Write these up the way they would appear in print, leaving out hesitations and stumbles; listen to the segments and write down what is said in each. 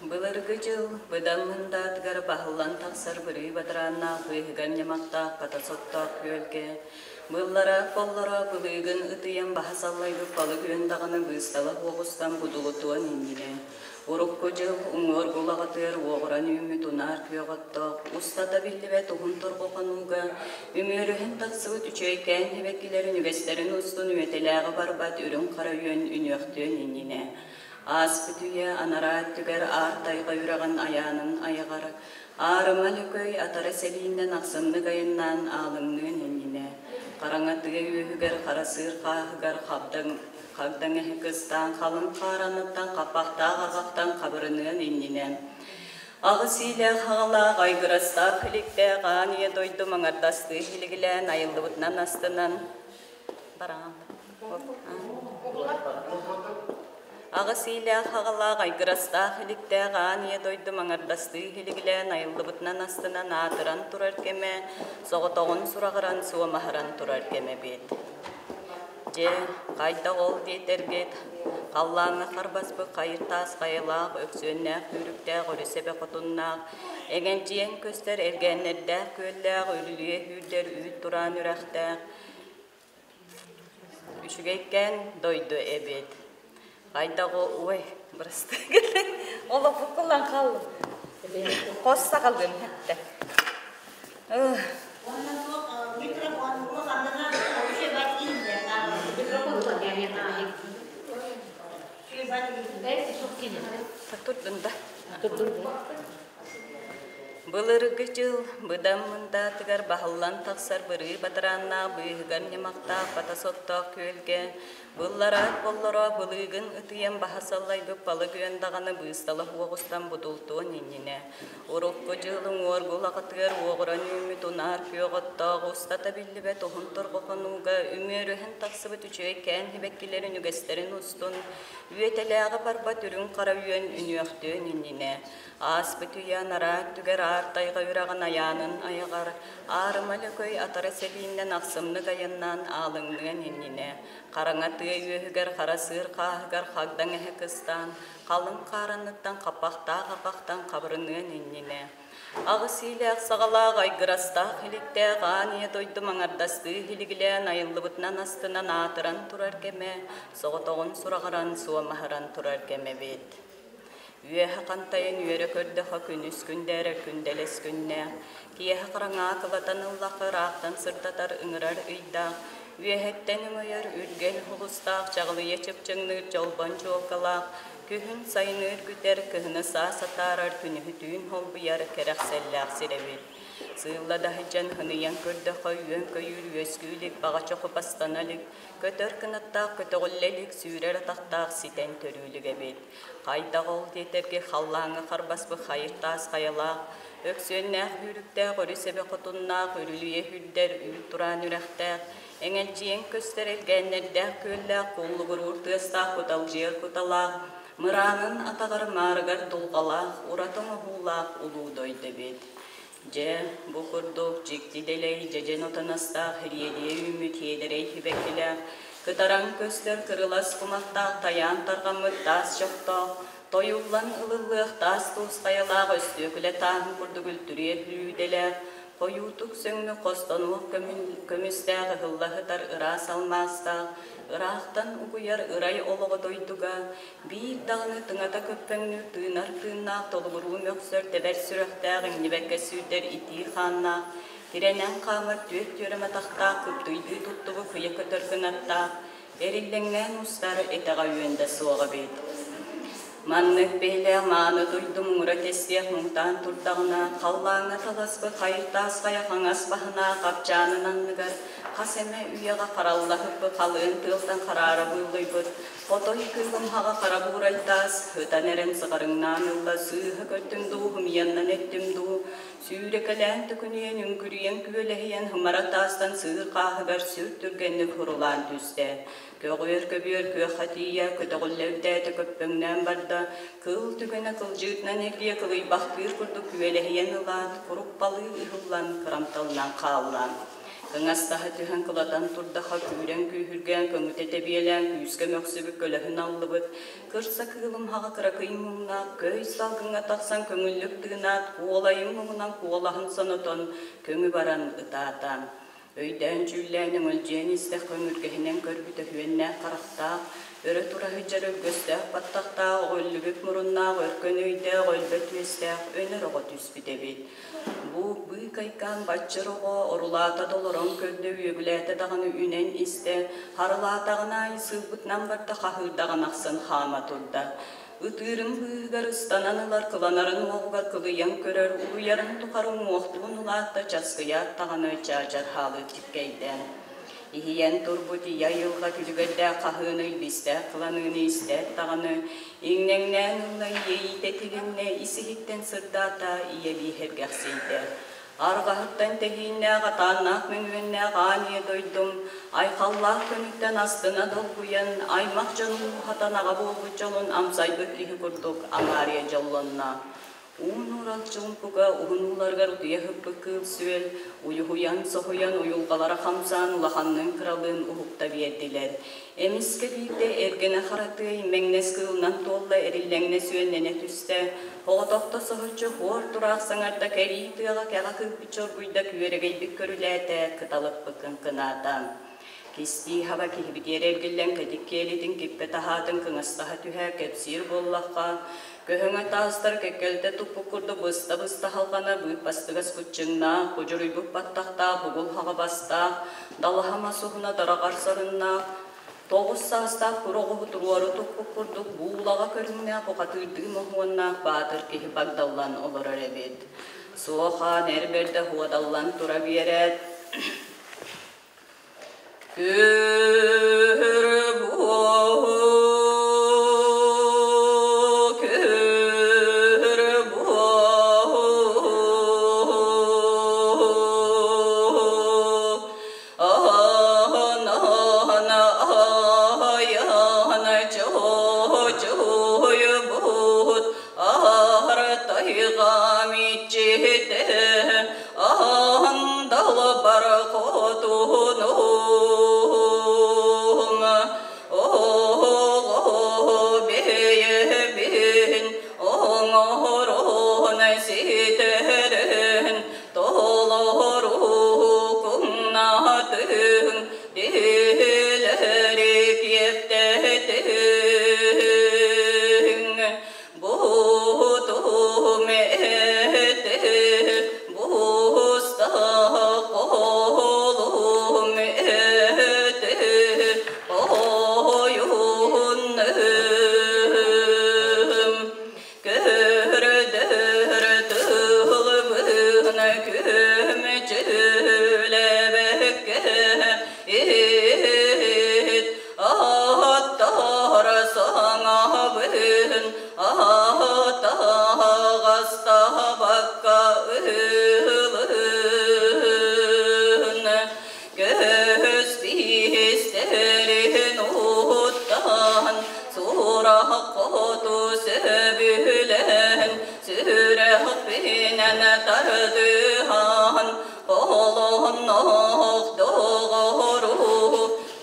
Былыргы дьыл быдан мындаатыгар баһыллан тахсар бырыы бадарааннаах быыһыгар ньамахтаах хата соттоох күөлгэ быллара холлоро былыыгын ытыйан баһа саллайбыт балык үөн даҕаны быыстала уоҕустан будулутуон иннинэ урукку дьыл уҥуор гулаҕатыгар уоҕуран үүммүт унаар күөх оттоох устата биллибэт уһун торҕо хонууга үмүөрүһэн тахсыбыт үчүгэйкээн сибэккилэрин үгэстэрин устун үөтэлээҕи барбат үрүҥ хара үөн үнүөхтүөн иннинэ Ааспыт үйэ анараа өттүгэр аар тайҕа үрэҕин айаанын айаҕар аарыма лөкөй атара сэлииннэн ахсымнык айаннаан аалыҥныан иннинэ хараҥа тыа үөһүгэр хара сыыр хааһыгар хабдаҥ хагдаҥ эһэ кыстаан халыҥ хаараныттан хаппахтаах арҕахтан хабырыныан иннинэ аҕыс иилээх аҕалаах айгырастаах иликтээх аан ийэ дойду маҥардастыы силигилээн айыллыбытынан астынан бараҕан Аҕыс иилээх аҕалаах, айгырастаах иликтээх аан ийэ дойду маҥардастыы иһилигилээн айыллыбытынан астынан аатыран турар кэмэ, соҕотоҕун сураҕыран суомаһыран турар кэмэ эбит. Дьэ, хайдах ол диэтэргит, халлааҥҥа харбаспыт хайыр таас хайалаах, өксүөннээх күүрүктээх өрүс эбэ хотуннаах, эҥэлдьийэн көстөр элгээннэрдээх күөллээх, үрүлүйэ сүүрдэр үүт тураан үрэхтээх, Үчүгэйкээн дойду эбит. Хайдах ой, бырастыы Олохпуккулан хааллым. Хос саҕалыым хэттэ. Турдун да. Былыргы дьыл быдан мындаатыгар баһыллан тахсар бырыы бадарааннаах быыһыгар ньамахтаах бата соттоох күөлгэ быллараат боллоро былыыгын ытыйан баһа саллайбыт балык үөн даҕаны быыстала уоҕустан будултуон иннинэ урукку дьыл уҥуоргу улаҕатыгар уоҕуран үүммүт унаар күөх оттоох устата биллибэт уһун торҕо хонууга үмүөрүһэн тахсыбыт үчүгэйкээн сибэккилэрин үгэстэрин устун үөтэлээҕи барбат үрүҥ хара үөн үнүөхтүөн иннинэ Ааспыт үйэ анараа өттүгэр аар тайҕа үрэҕин айаанын айаҕар аарыма лөкөй атара сэлииннэн ахсымнык айаннаан аалыҥныан иннинэ хараҥа тыа үөһүгэр хара сыыр хааһыгар хагдаҥ эһэ кыстаан халыҥ хаараныттан хаппахтаах апахтан хабырыныан иннинэ аҕыс иилээх саҕалаах айгырастаах иликтээх аан ийэ дойду маҥардастыы иһилигилээн айыллыбытынан астынан аатыран турар кэмэ соҕотоҕун сураҕыран суомаһыран турар кэмэ эбит. Үөһэ хантайан үөрэ көрдөхө күнүс күндээрэр күндэлэс күннээх, киэһэ хараҥаа кылатан ыллахха ыраахтан сырдатар ыҥырар ыйдаах, үөһэттэн өҥөйөр үргэл хулустаах, чаҕылыйа чыпчыҥныыр чолбон чуолкалаах, күһүн сайыны үргүтэр, кыһыны саас атаарар, күнүһү түүн холбуйар кэрэхсэллээх сир эбит. Сыылла да сылдьан хыныйан көрдөхө үөн-көйүүр үөскүү илик, баҕа чоху бастана илик, көтөр кынаттаах көтөҕүллэ илик, сүүрэр атахтаах ситэн төрүү илик эбит. Хайдах ол диэтэргэ халлааҥҥа харбаспыт хайыр таас хайалаах, өксүөннээх сүүрүктээх өрүс эбэ хотуннаах, үрүлүйэ сүүрдэр үүт тураан үрэхтээх, эҥэлдьийэн көстөр элгээннэрдээх күөллээх, куллугуруур тыастаах куталдьыйар куталаах, мыраанын атаҕар маарыгар дулҕалаах, ураты оҥоһуулаах улуу дойду эбит. Дьэ, бу курдук дьикти дэлэй дьэдьэн отонастаах ириэдийэ үүммүт иэдэрэй сибэккилээх, кытаран көстөр кырылас кумахтаах тайаан тарҕаммыт таас чохтоох, тойуллан ылыллыах таас туус хайалаах өстүөкүлэ тааһын курдук үлтүрүйэр бүлүүдэлээх, хойуутук сөҥмү хостонуох көмүстээх ыһылла сытар ыраас алмаастаах, ыраахтан угуйар ырай олоҕо дойдуга Биир даҕаны тыҥата көппөҥнүүр тыынар тыыннаах толугуруу мөхсөр тэбэр сүрэхтээх иҥнибэккэ сүүрдэр итии хааннаах, тирэнэн хаамар түөрт түөрэм атахтаах кыптыйдыы туттубут кыйа көтөр кынаттаах, эриллэҥнээн устар этэҕэ үөн да суох эбит. Маннык бэйэлээх мааны дойду муҥура тэстиэх муҥтаан турдаҕына, халлааҥҥа таласпыт хайыр таас хайа хаҥас баһынаах хапчаанын анныгар хас эмэ үйэҕэ хараллаһыппыт халыан тыалтан хараара быыллыйбыт Хотой кыылымһаҕа хара буурай таас, ытан эрэн сыҕарыҥнаан ылла, сыыһа көрдүм дуу, хымыйаннан эттим дуу, сүүрэкэлээн төкүнүйэн, үҥкүрүйэн күөлэһийэн, хымара таастан сыыр хааһыгар сүр түргэнник һурулаан түстэ. Көҕүөр көбүөр күөххэ тиийэ, көтөҕүллэ үрдээтэ көппөҥнөөн барда, кыыл түгэнэ кылдьыытынан эргийэ кылыйбахтыыр курдук күөлэһийэн ылаат, куруппалыы ыһыллан, кырамталынан хаалла. Ыҥастаһа түһэн кылатан турдаха күүрэн күүһүргээн көҥүтэ тэбиэлээн күүскэ мөхсүбүт көлөһүн аллыбыт, кырса кыылым хаҕа кыракый муҥнаах көй салгыҥҥа тахсан көҥүллүк тыынаат, куолайын муҥунан куолаһын сонотон көҥү баран ытаата. Өйдөөн-дьүүллээн өҥөлдьүйэн истэх көҥүргэһинэн көрбүт өһүөннээх харахтаах, өрө тура сылдьар өргөстөөх баттахтаах, өҕүллүбүт муруннаах, өркөн өйдөөх, өлбөт үөстээх өнөр оҕо түспүт эбит. Бу быыкайкаан баччыр оҕо орулаата да олорон көрдө, үөгүлээтэ даҕаны үнэн истэ, харылаатаҕын аайы сыылбытынан барда, хаһыырдаҕын ахсын хаама турда. Ытыырын быыһыгар ыстанан ылар, кыланарын уоҕугар кылыйан көрөр, улуйарын тухары уҥуохтуун улаатта, часкыйаат даҕаны чаачар хаалыы чиккэйдэ. Иһийэн турбут ийэ айылҕа күлүгэрдээх хаһыыны илбистээх кыланыыны истээт даҕаны, иҥнэҥнээн ылла иэйиитэ тилиннэ, ис-иһиттэн сырдаата, ийэлии сэргэхсийдэ. Арҕаһыттан тэһииннээх, атааннаах мөҥүөннээх аан ийэ дойдум, айхаллаах күнүттэн астына долгуйан, аймах дьонун уһатан аҕа буолбут дьолун амсайбыт киһи курдук аҥаарыйа дьоллонно. Уун уурал чуумпуга уһун ууларыгар утуйа сыппыт кыыл-сүөл, уйуһуйан, соһуйан, уйулҕалара хамсаан улаханныын-кыралыын уһукта биэрдилэр. Эмискэ биирдэ эргэнэ харатыай мэҥнэс кыылынан туолла эриллэҥнэс үөннэнэ түстэ, оҕотохто соһуччу хуор тураах саҥарда кэрии тыаҕа кэҕэ кыырпыт чоргуйда күөрэгэйбит көрүлээтэ, кыталыкпыт кыҥкынаата. Кистии хаба киһибитигэр эргиллэн кэтик киэлитин киппэ таһаатын кыҥастаһа түһэ кэпсиир буоллахха, көһөҥө таастар кэккэлитэ туппут курдук быста-быста халҕанар быыппастыгас куччуҥнаах, кудьуруйбут баттахтаах, бугул хаҕа бастаах, далаһа мас уһуна дараҕар сарыннаах, 9 саастаах кур оҕуһу туруору туппут курдук буулаҕа көрүҥнээх бухатыырдыы моһуоннаах баатыр киһи багдаллан олорор эбит. Суох аан эр бэрдэ хуодаллан тура биэрээт, Күр буо, күр буо, аһын айан чочуйбут аар иччитэ Андалбар хотунум оҕо бэйэбин оҥорон ситэрэн толору куҥнатын тилэри киэптэтиҥ Бутум эти буста колум эти ойунным көрдөр тылбын күмчүлэбэккэ ит аттар саҥабын атаҕастаабакка ылын көс истэрин уттан сурах хоту сөбүлээн сүрэхпинэн тардыһан олоннох доҕору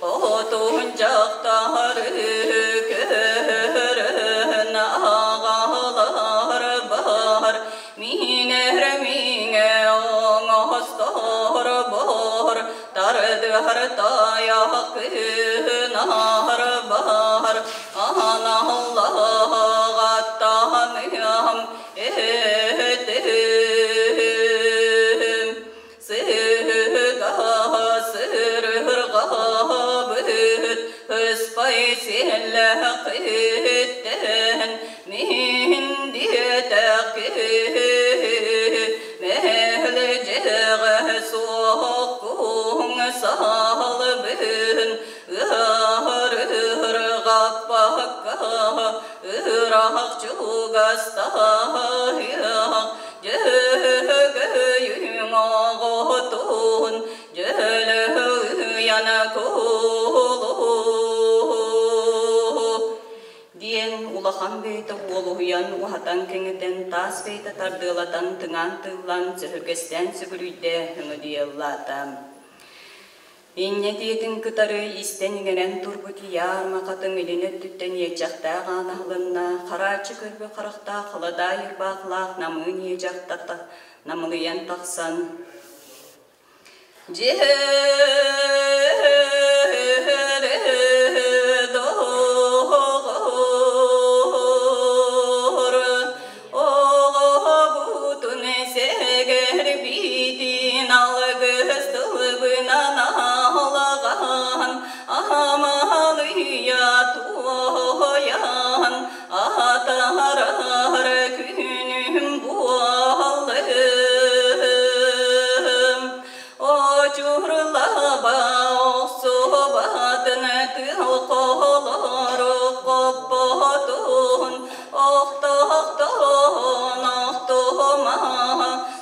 хотун дьахтары көрөн аҕалар бар миинэр миҥэ оҥостор бор тардыһар тайах кыынар бар аналлаах аттаныам этим сыһыга сырырҕабыт ыспай сиэллэхиттэн мин диэтэх киһи мэлдьэҕэ суохкуҥ салбын ыарырҕаппакка ыраах чугастаһыах Дьөһөгөйүм оҕотун дьөлөһүйэн кулу диэн улахан бэйэтэ уолуһуйан уһатан-кэҥэтэн, таас бэйэтэ тардыалатан, тыҥаан тыыллан, сөһүргэстээн сүгүрүйдэ, өҥөдүйэ ыллаата. Инньэ диэтин кытары истэн иҥэрэн турбут ийэ хатыҥ илин өттүттэн иэччэхтээх аан аһылынна, харааччы көрбүт харахтаах халадаай ырбаахылаах намыын ийэ дьахтар намылыйан тахсан Дьиэ доҕор, оҕобутун сэгэрбитин алгыс тылбынан аһылаҕан, амалыйа туойан, атаарар күнүм буоллум. Очурлаба охсубатын тыал холору хоппотун, охтохтон охтума,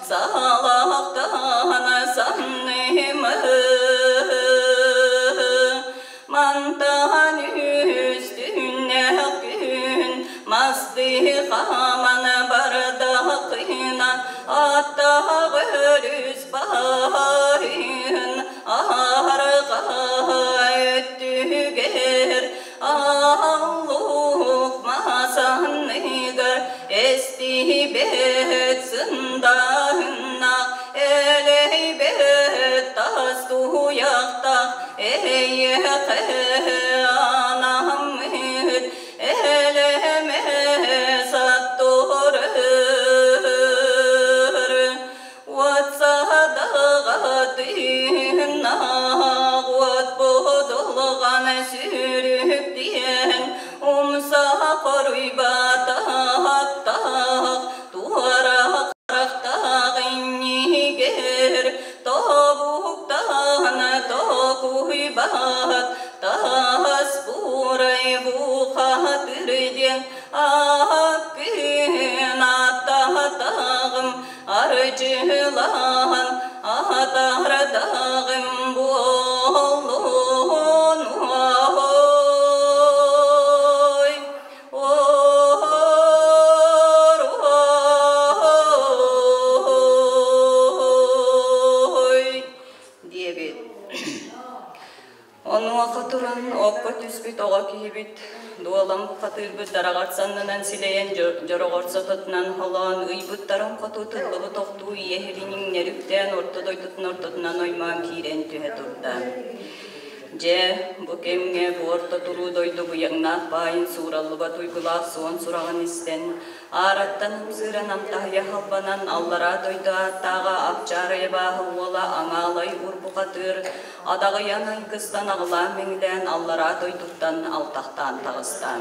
салахтан санныма. Мантан үстүннэх күн мастыхаман бардахына аттаах өрүс баһын арҕаа өттүгэр аллук масанныгар эстибэт сындаһынна элэйбэт тас туйахтах эйэхэ анаммыт элэмэ саттурар уот садаҕа тыыннаах уот будулҕан сүрүктиэн умса хоруйбатахтаах туора харахтаах иннигэр тобуктаан токуйбат таас буурай бухатыр диэн аккын аттаатаҕым арчылаан атаардаҕым буоллун ой ой диэбит. Онуоха туран окко түспүт оҕо киһибит дуолан бухатыырбыт дараҕар саннынан силэйэн дьороҕор сототунан холоон ыйбыттарын хоту тыллыбыт охтуу ийэһирин иҥнэри үктээн орто дойдутун ортотунан оймоон киирэн түһэ турда. Дьэ, бу кэмҥэ бу орто туруу дойду быйаҥнаах баайын суураллыбат уйгулаах суон сураҕын истэн, аараттан ымсыыран амтаһыйа халбанан аллараа дойду ааттааҕа Апчаарайа бааһы уола Аҥаалай Урбухатыыр адаҕыйан айгыстан аҕылаан-мэҥилээн аллараа дойдуттан алтахтаан таҕыста.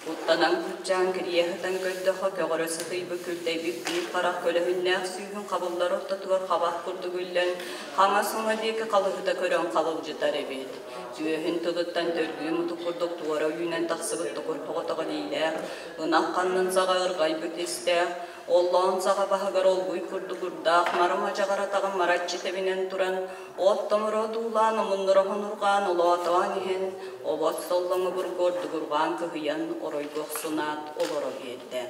Куттанан куччаан кирийэ сытан көрдөххө, көҕөрө сытыйбыт күлтэйбит биир харах көлөһүннээх сүүһүн хабыллар ортотугар хабах курдук үллэн, хаҥас уҥа диэки халыһыта көрөн халылдьытар эбит. Түөһүн тылыттан төргүү мутук курдук туора үүнэн тахсыбыт токур тоҕотоҕо илиилээх, ынах ханнын саҕа ырҕайбыт истээх, оллоон саҕа баһыгар олгуй курдук урдаах мара мадьаҕар атаҕын мараччы тэбинэн туран, от томоро одуулаан омуннура хонурҕаан олоотоон иһэн, обот соллоҥу бургуордугурҕаан кыһыйан оройго охсунаат олоро биэрдэ.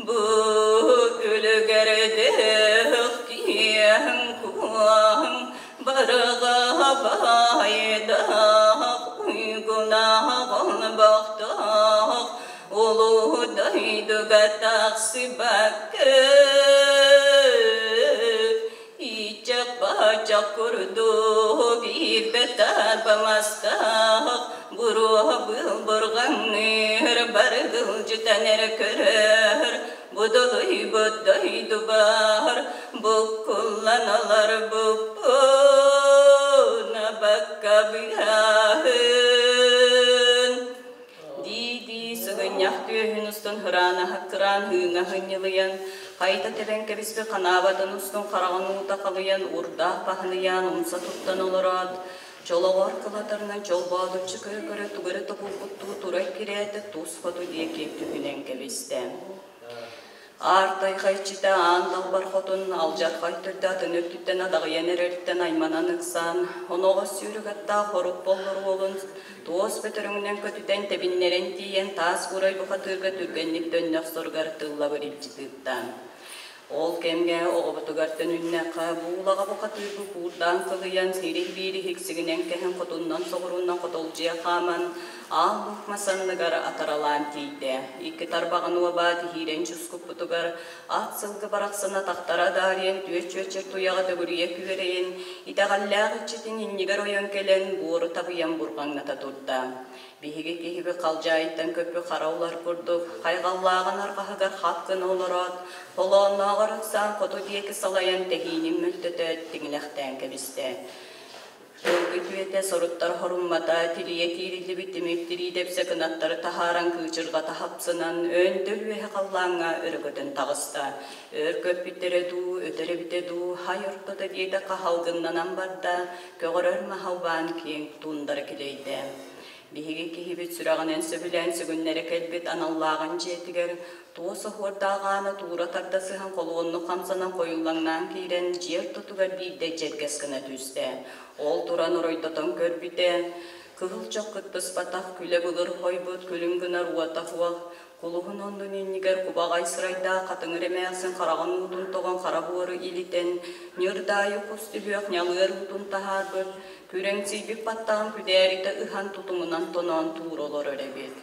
Бу күлүгэрдэх киэҥ куоҥ барыга баайдаах уйгунаах олбохтоох улуу дойдуга тахсыбакка Ииччэх-баачах курдук иирбэт тарбамастаах буруо былбырҕаҥныыр барыгылдьытан эрэ көрөр будулуйбут дойдубар буккуллан олорбуппун абакка быһаһын дии-дии сыгынньах түөһүн устун хыраана хаккыраан һыыҥа һынньылыйан, хайта тэбэн кэбиспит ханаабатын устун хараҕын уута халыйан урдаах баһыныйаан умса туттан олороот, Чолоҕор кылатарынан чолбоодуччу көрө-көрө тугу эрэ тобулбуттуу тура эккирээтэ тус хоту диэки түһүнэн кэбистэ. Аар тайҕа иччитэ аан далбар хотун алдьархай төрдө атын өттүттэн адаҕыйан эрэриттэн айманан ыксаан, оноҕос сүүрүк аттаах хорук боллур уолун туос бөтөрөҥүнэн көтүтэн тэбиннэрэн тиийэн таас куурай бухатыырга түргэнник төннө охсоругар тыллабыр илдьи тыытта. Ол кэмҥэ оҕобутугар төнүннэххэ, буулаҕа бухатыыргы куурдаан кылыйан, сирий биир иһиксигинэн кэһэн хотуннан-соҕуруунан хотолдьуйа хааман, аал луук мас анныгар атаралаан тиийдэ. Икки тарбаҕын уобаат иһиирэн чускуппутугар, ат сылгы барахсан атахтара адаарыйан түөс чүөчэр туйаҕа төгүрүйэ күөрэйэн, итэҕэллээх иччитин иннигэр ойон кэлэн, буору табыйан бурҕаҥната турда. Биһиги киһибит халдьаайыттан көппүт хара улар курдук, хайҕаллааҕын арҕаһыгар хап гына олороот, холооннооҕор ыксаан хоту диэки салайан тэһиинин мөлтөтөөт тиҥилэхтээн кэбистэ. Тылгы түөтэ соруттар хоруммата, тилийэ киириллибит тимир тирии дэпсэ кынаттары таһааран кыычырҕата хапсынан, өндөл үөһэ халлааҥҥа өрө көтөн таҕыста. Өр көппүттэрэ дуу, өтөр эбитэ дуу, хай ортото диэтэххэ халгыннанан барда, көҕөрөр маһалбаан киэҥ туундара килэйдэ. Биһиги киһибит сүрэҕинэн сөбүлээн сүгүннэрэ кэлбит аналлааҕын дьиэтигэр туос оһуордаах ааны туура тарда сыһан холуоннук хамсанан хойуллаҥнаан киирэн дьиэ ортотугар биирдэ дьэргэс гына түстэ. Ол туран оройдотон көрбүтэ, кыһыл чох кыттыспатах күлэ былыр хойбут күлүм гынар уота суох, Кулуһун оннун иннигэр кубаҕай сырайдаах хатыҥыр эмээхсин хараҕын уутун тоҕон хара буору илитэн, ньырдаайы кус түһүөх ньалыар уутун таһаарбыт, күрэҥсийбит баттаҕын күдээритэ ыһан тутумунан тоноон туура олорор эбит.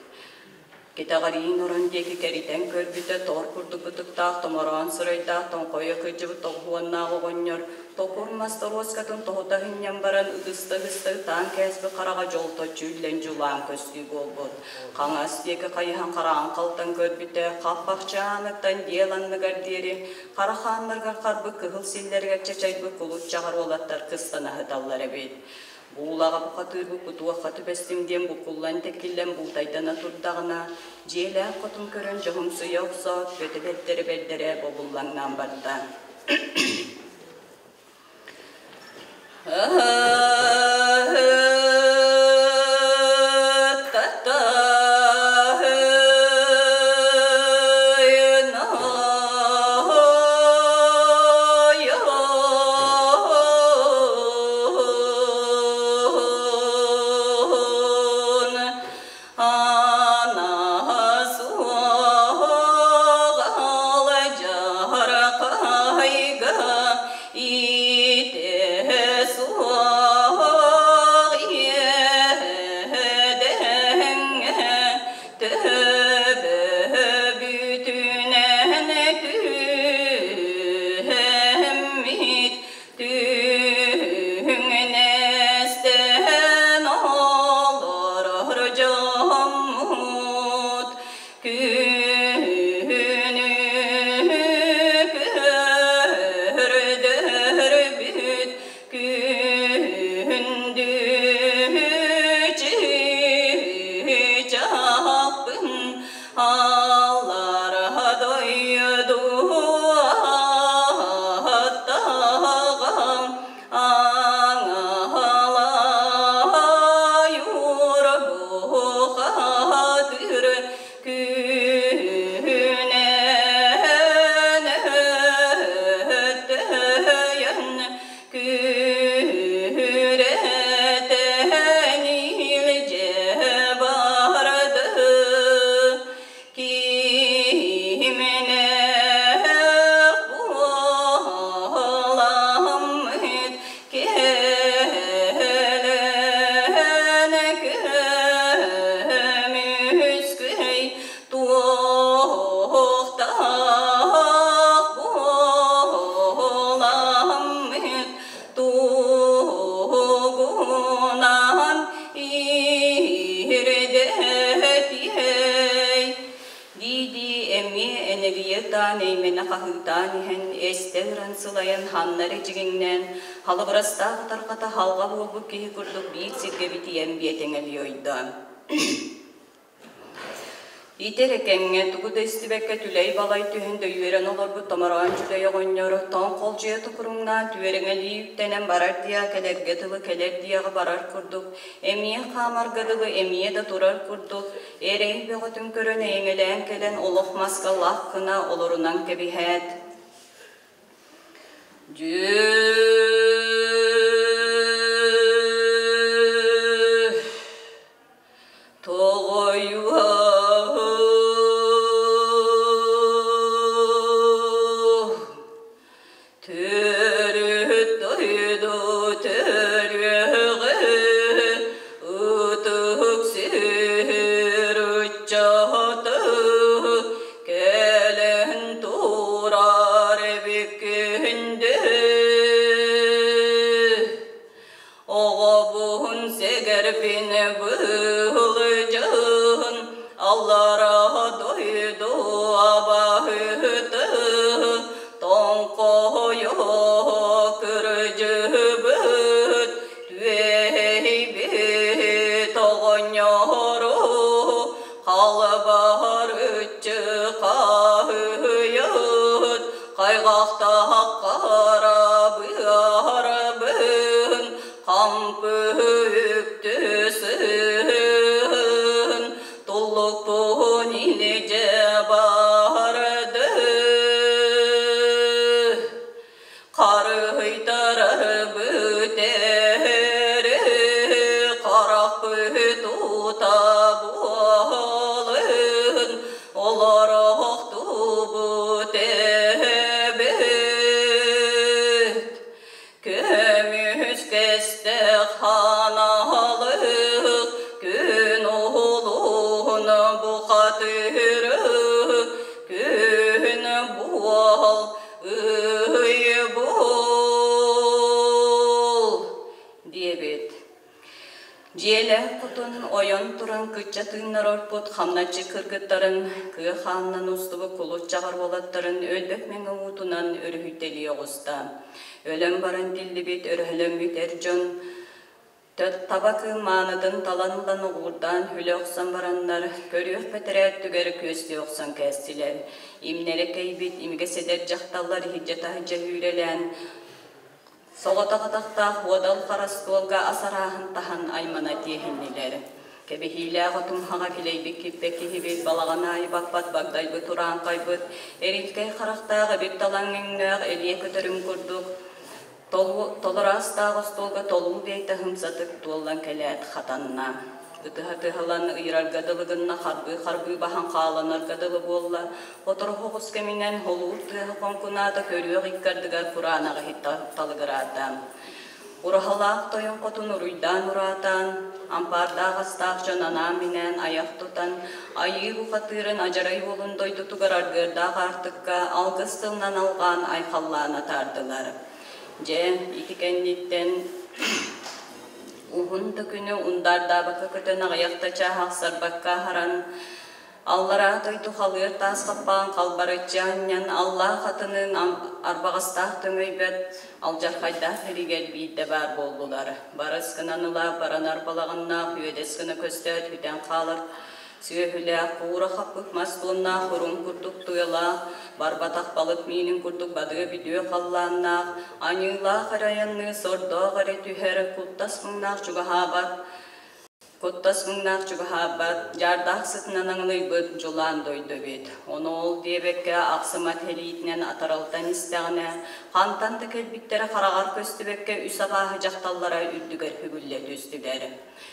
Кэтэҕэриин орон диэки кэритэн көрбүтэ, тор курдук бытыктаах томороон сырайдаах тоҥхойо кырдьыбыт тоҕуһуоннаах оҕонньор токур мас торуоскатын тоһута сынньан баран ыгыста-ыгыста ытаан кээспит хараҕа дьолточчу үллэн дьулаан көстүү буолбут. Хаҥас диэки хайыһан хараҕын халтан көрбүтэ, хаппахчааныттан диэл анныгар диэри хара хааннарыгар харбыт кыһыл силлэригэр чачайбыт кулут чаҕар уолаттар кыстана сыталлар эбит. Буулаҕа бухатыырбыт кутуохха түбэстим диэн буккуллан тэккиллэн буутайдана турдаҕына, дьиэлээх хотун көрөн дьоһумсуйа охсоот, бөтө бэрдэрэ бэрдэрэ бобуллаҥнаан барда. Төбөбүтүнэн түһэммит Түҥнэстэн олорор дьоммут күнү көрдөрбүт күндү чыычаахпын Аллара дойду аттаҕам аҥаалайур бухатыр күнэн өттөйөн Күрэтэн илдьэ барды кимнээх буоламмыт кэлэн көмүскэй туохтаах буоламмыт тугунан ирдэтиэй дии-дии эмиэ энэлийэ ытаан эймэнэ хаһыытаан иһэн эстэ ыран сылайан ханна эрэ дьигиҥнээн халыбырастаах ытарҕата халҕа буолбут киһи курдук биир сиргэ битийэн биэтэҥэлии ойдо. Ити эрэ кэмҥэ тугу да истибэккэ түлэй-балай түһэн дөйүөрэн олорбут томороон дьүлэй оҕонньор тоҥ холдьуйа тукуруҥнаан түөрэҥэлии үктэнэн барар диэҕэ кэлэргэ дылы кэлэр диэҕи барар курдук, эмиэ хаамарга дылы эмиэ да турар курдук, эрэй бөҕөтүн көрөн эйэҥэлээн кэлэн олох маска лах гына олорунан кэбиһээт Дьү Тоҕойуоһу төрүт дойду төрүөҕү ытык сир ыччаты кэлэн турар эбиккин Оҕобун сэгэрбин быылдьын, аллара дойду абаһыты, тоҥхойо кырдьыбыт, түөһэйбит оҕонньору, халбарыччы хаһыйыт, хайҕахтаах хара быарбын хампы үктүсүн туллукпун илдьэ барды харыһыйтарар бүтэри харахпыт ута буолын олорохтубут эбит көмүс кэстэх ханалык күн уһулуһун бухатыры күн буол ый буол диэбит. Дьиэлээх кутун ойон туран кычча тыыннар орпут хамначчы кыргыттарын, кыа хаанынан устубут кулут чаҕар уолаттарын өлбөт мэҥэ уутунан өрүһүйтэлии оҕуста. Өлөн баран тиллибит, өрөһөлөммүт эр дьон таба кыым маанытын талан ылан угуурдаан хүлэ охсон бараннар, көрүөх бэтэрээ өттүгэр күөстүү охсон кээстилэр. Имнэрэ кэйбит, имигэс эдэр дьахталлар иһирдьэ-таһырдьа үүрэлээн, Соҕотох атахтаах уодал хара остуолга ас арааһын таһан аймана тиэһиннилэр. Кэбиһиилээх отумһаҕа килэйбит киппэ киһибит балаҕан аайы баппат багдайбыт урааҥхайбыт, эрилкэй харахтаах эбит талаҥ өҥнөөх элиэ көтөрүн курдук толору астаах остуолга толуу бэйэтэ ымсатык туоллан кэлээт хатанна. Ытыһа тыһалан ыйырарга дылы гынна, харбыы-харбыы баһан хааланарга дылы буолла. Оторох оҕус кэминэн холуур тыаһа хоҥкунаата, көрүөх икки ардыгар кураанах иһит талыгыраата. Ураһалаах тойон хотун уруйдаан ураатаан, ампаардаах астаах дьон анаан-минээн айах тутан, айыы бухатыырын адьарай уолун дойдутугар аргыардаах аартыкка алгыс тылынан алҕаан айхаллаан атаардылар. Дьэ, ити кэнниттэн уһун да күнү ундаардаабакка көтөн аҕыйах да чааһы ахсарбакка аһаран, Аллараа дойду халыар таас хаппаан халбарыччы анньан, аллаах атыныын арбаҕастаах төҥөйбөт алдьархайдаах иһигэр биирдэ баар буоллулар. Барыс гынан ыла баранар балаҕаннаах үөдэс гына көстөөт бүтэн хаалар сүөһүлээх, куура хаппыт мас туоннаах урун курдук туйалаах, барбатах балык миинин курдук бадыа-бүдүө халлааннаах, аньыылаах эрэ айанныы сордоох эрэ түһэр, куттас муҥнаах чугаһаабат, Куттас муҥнаах чугаһаабат, дьаардаах сытынан аҥылыйбыт дьулаан дойду эбит. Ону ол диэбэккэ ахсымат илиитинэн атаралтан истэҕинэ, хантан да кэлбиттэрэ хараҕар көстүбэккэ үс абааһы дьахталлара үрдүгэр үгүллэ түстүлэр.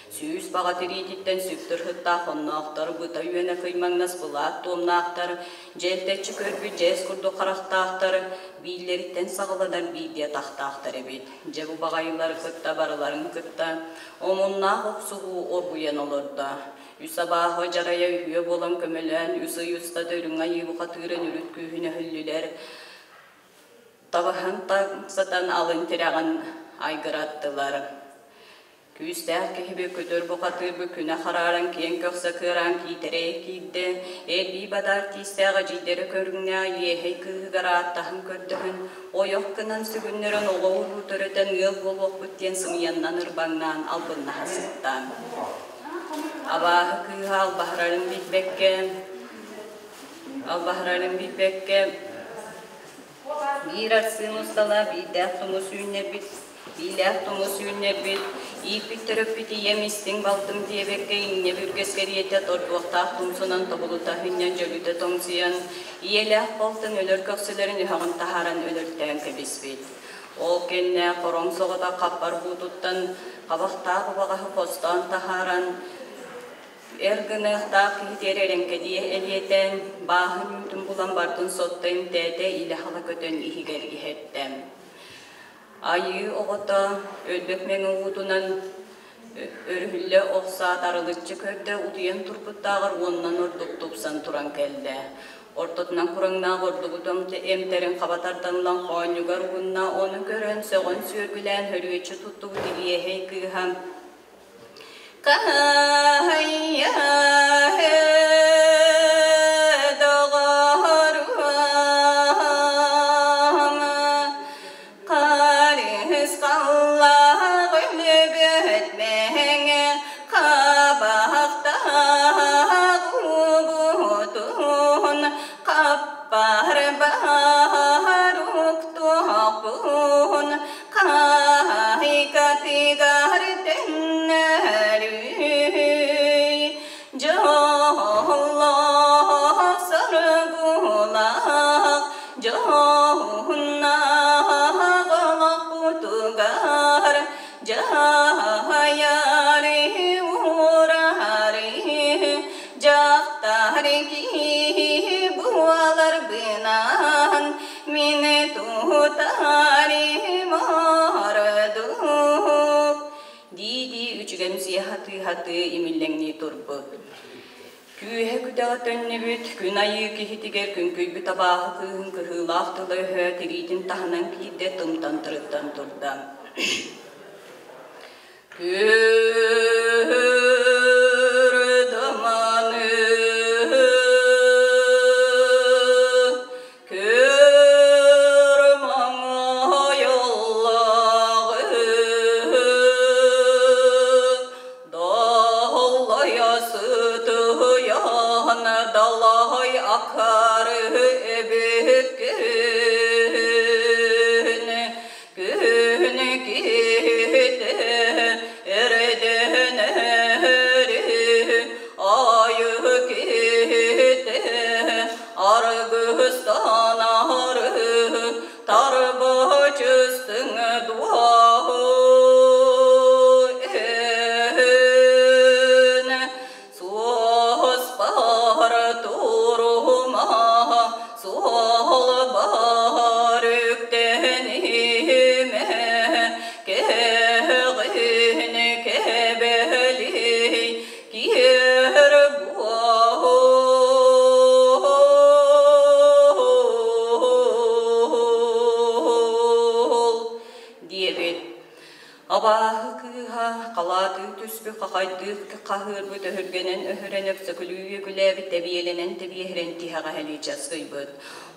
Сүүс баҕа тириититтэн сүктүр сыттаах онноохтор, быта үөнэ кыймаҥнас былаат туомнаахтар, дьэлтэччи көрбүт дьээс курдук харахтаахтар, бииллэриттэн саҕаланар биирдии атахтаахтар эбит. Дьэ бу баҕайылары кытта барыларын кытта омуннаах охсуһуу оргуйан олордо. Үс абааһы дьарайа үһүө буолан көмөлөөн үс ый устата үрүҥ айыы бухатыырын үрүт күүһүн өһүллүлэр, табаһын сатан алын тирэҕин айгыраттылар. Күүстээх киһиби көтөр бухатыырбы күнэ харааран киэҥ көхсө кыараан киитэрэй киирдэ, эрбии бадаар тиистээх эдьиийдэрэ көрүҥнээх иэһэй кыыһыгар ааттаһан көрдөһөн, ойох гынан сүгүннэрэн оҕо уруу төрөтөн ыал буолуохпут диэн сымыйаннан ырбаҥнаан албыннаһа сытта. Абааһы кыыһа албаһырарын билбэккэ, Албаһырарын билбэккэ биир арсыын устала биирдээх тумус үүннэрбит, биилээх тумус үүннэрбит, ииппит төрөппүт ийэм истиҥ балтым диэбэккэ инньэ бүргэс кэриэтэ тордуохтаах тумсунан тобулута сынньан дьөлүтэ тоҥсуйан, ийэлээх балтын өлөр көхсүлэрин үһэҕин таһааран өлөртөөн кэбиспит. Ол кэннэ хороҥ соҕотох хаппар буутуттан хабахтаах убаҕаһы хостоон таһааран, Эр гыныахтаах киһитигэр эрэҥкэдийэ элиэтээн, бааһын үүтүн булан бардын сотто эмтээтэ, илэ-хала көтөн иһигэр иһэрдэ. Айыы оҕото өлбөт мэҥэ уутунан өрүһүллэ охсоот арылыччы көрдө, утуйан турбуттааҕар уонунан ордук тупсан туран кэллэ. Ортотунан кураҥнаах ордугут эмтэрин хаба тардан ылан хоонньугар угунна, ону көрөн сөҕөн сүөргүлээн хөрүөччү туттубут илиэһэй кыыһа Каһайа доҕоруом, харысхаллаах өлбөт мэҥэ хабахтаах уубутун хаппар баар уктуохпун Хайкатыгар төннөрүй, дьоллоох соргулаах, дьоһуннаах олохпутугар дьаһайары уурары дьахтар киһи буоларбынан мин тутарым ордук дии-дии үчүгэмсийэ сатыы-сатыы имиллэҥнии турбут. Күүһэ күтэҕэ төннүбүт, күн айыы киһитигэр күҥкүйбүт абааһы кыыһын кыһыылаах тыла-өһө тириитин таһынан киирдэ, тымтан тырыттан турда. Күрдаманы көр маҥайыллаҕы Даллайа сытыйан далай акары эбиккин Күн киһитэ эрэдэнэри, айы киһитэ аргыстанары, тарбачыстыҥ дуоһу эн Суоспар турума, суолбар үктэнимэ, кэҕин кэбэлий, киэр буол диэбит. Абааһы кыыһа халаатыы түспүт хахайдыы хаһыырбыт өһүргэнэн өһүрэн өксөкүлүү үөгүлээбит тэбиэлэнэн тэбиэһирэн тиһэҕэ һэлии часкыйбыт.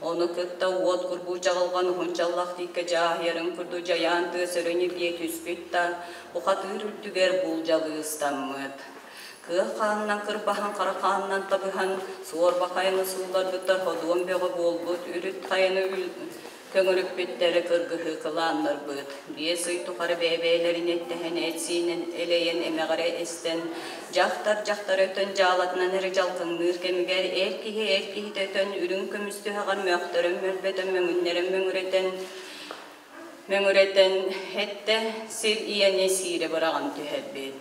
Ону кытта уот курбуу чаҕылҕан уһун чаллах тииккэ дьааһыйарын курдук дьайаан тыа сөрөн илгийэ түспүт да, бухатыыр үрдүгэр буулдьалыы ыстаммыт. Кыа хаанынан кырбаһан, хара хаанынан табыһан, суорба хайаны суулларбыттар ходуом бөҕө буолбут, үрүт хайаны Көҥүрүппүттэрэ кыргыһыы кылааннарбыт, 5 ый тухары бэйэ-бэйэлэрин эттэһэн, эт-сиинэн элэйэн, эмэҕирэ эстэн, дьахтар дьахтар өтөн дьаалатынан эрэ дьалкыҥныыр кэмигэр эр киһи эр киһитэ өтөн үрүҥ көмүс түһэҕэр мөхтөрөн мөлбөтөн, мөҥүннэрэн мөҥүрэтэн, мөҥүрэтэн эттэ сир ийэни сиирэ быраҕан түһэрбит.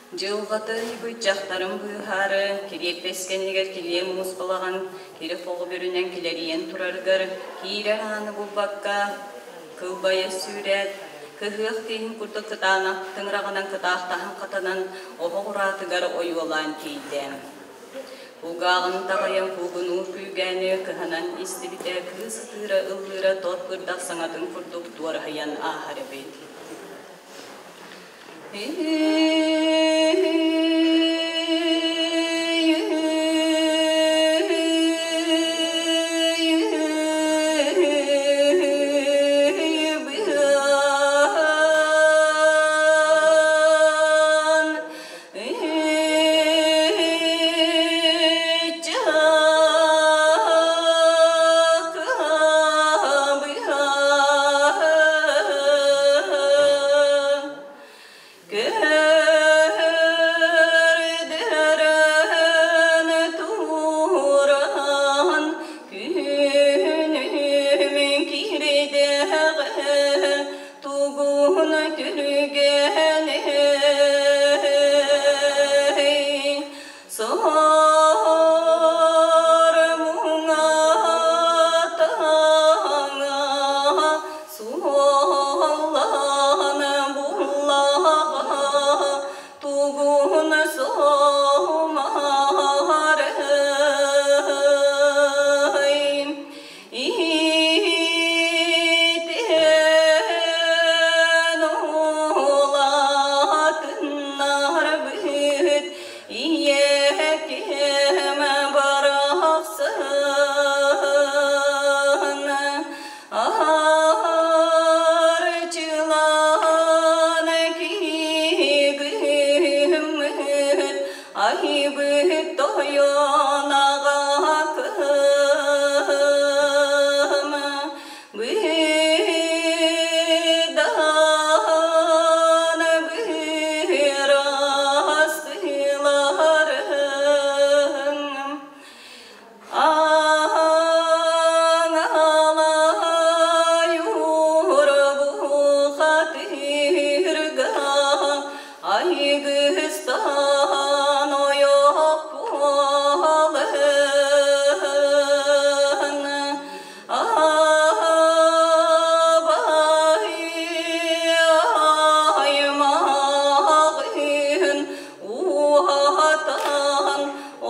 Дьылҕатын быдьахтарын быыһаары, кириэппэс кэннигэр килиэ муус балаҕан кири-хоҕу бүрүнэн килэрийэн турарыгар киирэр ааны булбакка, кылбайа сүүрээт, кыһыах тииһин курдук кытаанах тыҥыраҕынан кытаахтаһан хатанан оһох ураатыгар ойуолаан тиийдэ. Кулгааҕын таҕайан куугунуур күүгээни кыһанан истибитэ, кыыс ытыыра ыллыыра тор бырдах саҥатын курдук дуораһыйан ааһар эбит. Түргэнэй Сор муҥатаҥа суоллан буллаҕа тугун соһумарый Иитэн улаатыннарбыт ийэкэм барахсан Арчылаан киһигиммит айбыт тойон аҕакым Быдан бырастыыларым Аҥалай-уурбухатыырга айгыстан ойох буолан Абай аймаҕын уһатан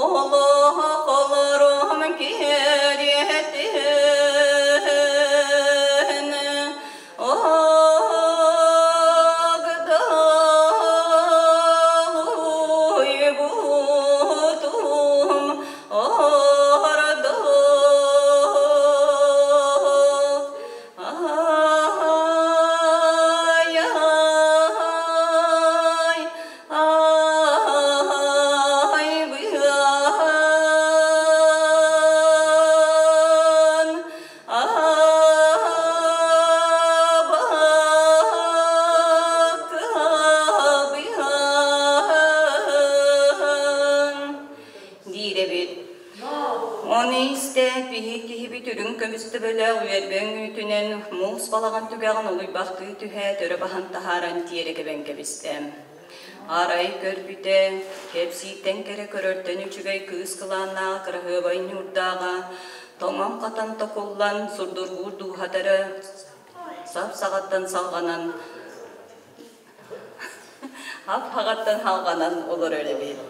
олох олорум кэриэтин Агдалуйбутум ордук Ай-ай, ай быһан, абакка быһан диир эбит. Ону истээт, биһи киһибит үрүҥ көмүс төбөлөөх үөрбэҥ үүтүнэн муус балаҕан түгэҕин олуйбахтыы түһээт, өрө баһан таһааран тиэрэ кэбэн кэбистэ. Арай көрбүтэ, кэпсииртэн кэрэ көрөртөн үчүгэй кыыс кылааннаах кыраһыабай ньуурдааҕа, тоҥон-хатан токуллан, сурдургуур дууһатара сап-саҕаттан салҕанан, ап-хаҕаттан халҕанан олорор эбит.